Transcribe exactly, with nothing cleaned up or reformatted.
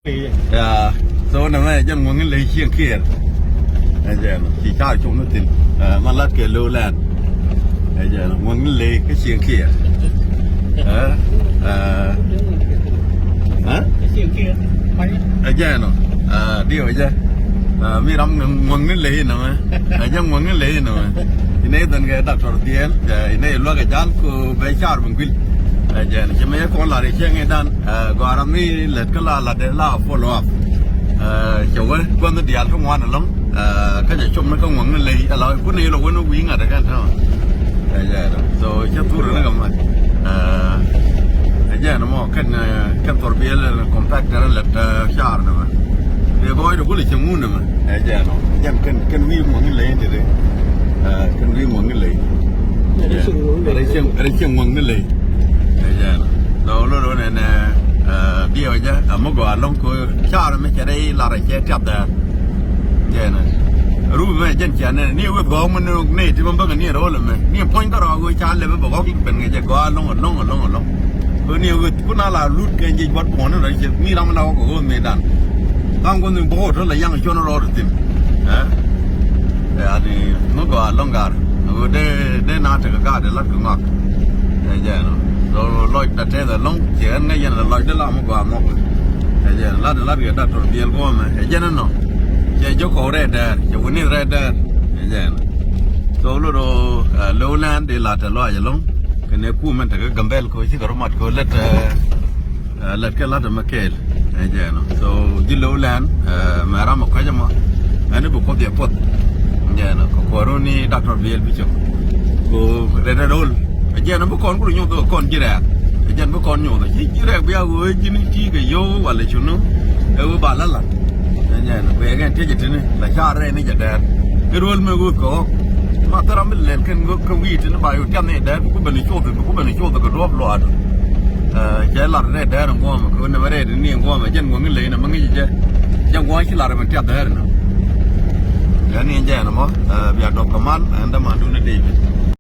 Ya, so nɛ mɛ jɛn ŋuɔ̱ŋ in ley cieŋ kiɛɛr. Ɛ jɛn ci car cum ni thin. Ɛ, ma lat kɛ low land. Ɛ jɛn ŋuɔ̱ŋ in ley kä cieŋ kiɛɛr. Ɛ, ɛ, ɛ? Ɛ jɛn ɔ. Ɛ, diw ɛ jɛ. Ɛ, mi ram ŋuɔ̱ŋ in ley in nɛ mɛ. Ɛ jɛn ŋuɔ̱ŋ in ley in nɛ mɛ. Inɛ idhɔn kɛ doctor Dhiel. Ɛ, inɛ iluäk ɛ jal ko bɛ car bi guil. Ɛ jɛn ci mɛ yɛ kɔn lar i̱ cieŋ idan. Ɛ, gɔaa ram mi lät kä la lat dee la follow up. Ɛ, cɛ wee gua̱nh diaal kä ŋuan ɛlɔ̱ŋ. Ɛ, kä cɛ com ni kä ŋuɔ̱ŋ ni ley ala kun ni lɔ wen wi̱i̱ ŋa̱t ɛ kɛn täämɛ. Ɛ jɛn ɔ. So cɛ thur ni kɛ mac. Ɛ, ɛ jɛn ɛmɔ kɛn, ɛ, kɛn thor biɛl ɛ compact ɛ lät, ɛ, car ni mɛ. Dee gɔɔy dee kulɛ cɛ ŋun ni mɛ. Ɛ jɛn ɔ. Jɛn kɛn, kɛn wi̱i̱ ŋuɔ̱ŋ ni ley in dee. Ɛ, kɛn wi̱i̱ ŋuɔ̱ŋ ni ley. Rɛ cieŋ, rɛ cieŋ ŋuɔ̱ŋ ni ley. Ɛ jɛn. Dɔw lor wä nɛnɛ, ɛ, diɛw jɛ, ɛ, mi gɔaa lɔ̱ŋ ko car mi cɛ rɛy lar cɛ tiap dhɛr. Jɛn. Rup mɛ jɛn cɛ nɛ, ni weth gɔɔk mi ni, ni ti mi bäŋ ni rɔl mɛ. Ni puɔ̱ny kärɔɔk wä ca lɛ mi bä gɔɔk ben kɛ jɛ gɔaa lɔ̱ŋ, lɔ̱ŋ, lɔ̱ŋ, lɔ̱ŋ. Ko ni weth kun a la lut kɛ ji̱ buɔt buɔ̱n ni rɔ cɛ, mi ram la wä kɛ wä mi dan. Kaŋ kun ni bä wä tɔ la yaŋ cuɔn rɔɔd thi̱n. Ɛ? Yani mi gɔaa lɔ̱ŋ gar. Ɣöö dee, dee na tekɛ gaat dee lat kɛ ŋɔak. Ɛ jɛn ɔ. So lɔc na tɛth ɛlɔ̱ŋ, ciɛ ɛn ŋäc yɛn lɛ lɔc dee la mi gɔaa mɔk. Ɛ jɛn lat, lat kɛ dator biɛl guɔmɛ. Ɛ jɛn ɛnɔ. Cɛ jɛ kɔw rɛɛ dɛɛr, cɛ wä ni rɛɛ dɛɛr. Ɛ jɛn. So lot ɔ, ɛ, low land dee lat ɛ lɔac ɛlɔ̱ŋ. Kɛnɛ kumɛn tekɛ Gambɛl kɛ wä cikɛ rɔ mat kɛ wä lät, ɛ, Ɛ, lät kɛ lat ɛmɛ kɛɛl. Ɛ jɛn ɔ. So ji̱ low land, ɛ, mɛ ram ɛ kuec ɛmɔ. Ɛn i̱ bi kuoth yɛ puɔth. Jɛn ɔ. Kɛ kuɔru ni dator biɛl bi cok. Ko rɛt rɛt ol. Ɛ jɛn ɔ bi kɔn kuru nyoth kɔn ji̱ rɛɛk. Ɛ jɛn bi kɔn nyoth. Ci ji̱ rɛɛk bia ɣöö ji̱ ni ti kɛ yio̱w walɛ cunu. Ɛ wee ba la lat. Ɛ jɛn ɔ. Bɛ kɛn tiec ɛ tini. La car rɛɛ ni jɛ dɛɛr. Kɛ ruel mɛ ɣöö kɛ ɣɔk. Ma thäram bi lɛl kɛn ɣöö kɛ wi̱i̱ tini ba yɔ tiam ni dɛɛr. Bi ku ben i̱ coth, bi ku ben i̱ coth kɛ duɔ̱p luaadu. Ɛ, cɛ lar rɛɛ dɛɛr in guɔmɛ, kɛ wä nɛmɛ rɛɛ di ni in guɔmɛ, jɛn guɔŋ in ley nɛ mä ŋi̱c jɛ. Jɛn guɔŋ ci lar mɛ tiap dɛɛr in nɔ. Jɛn in jɛn mɔ, ɛ, bia dɔp kɛ mal, ɛn dämandun in David.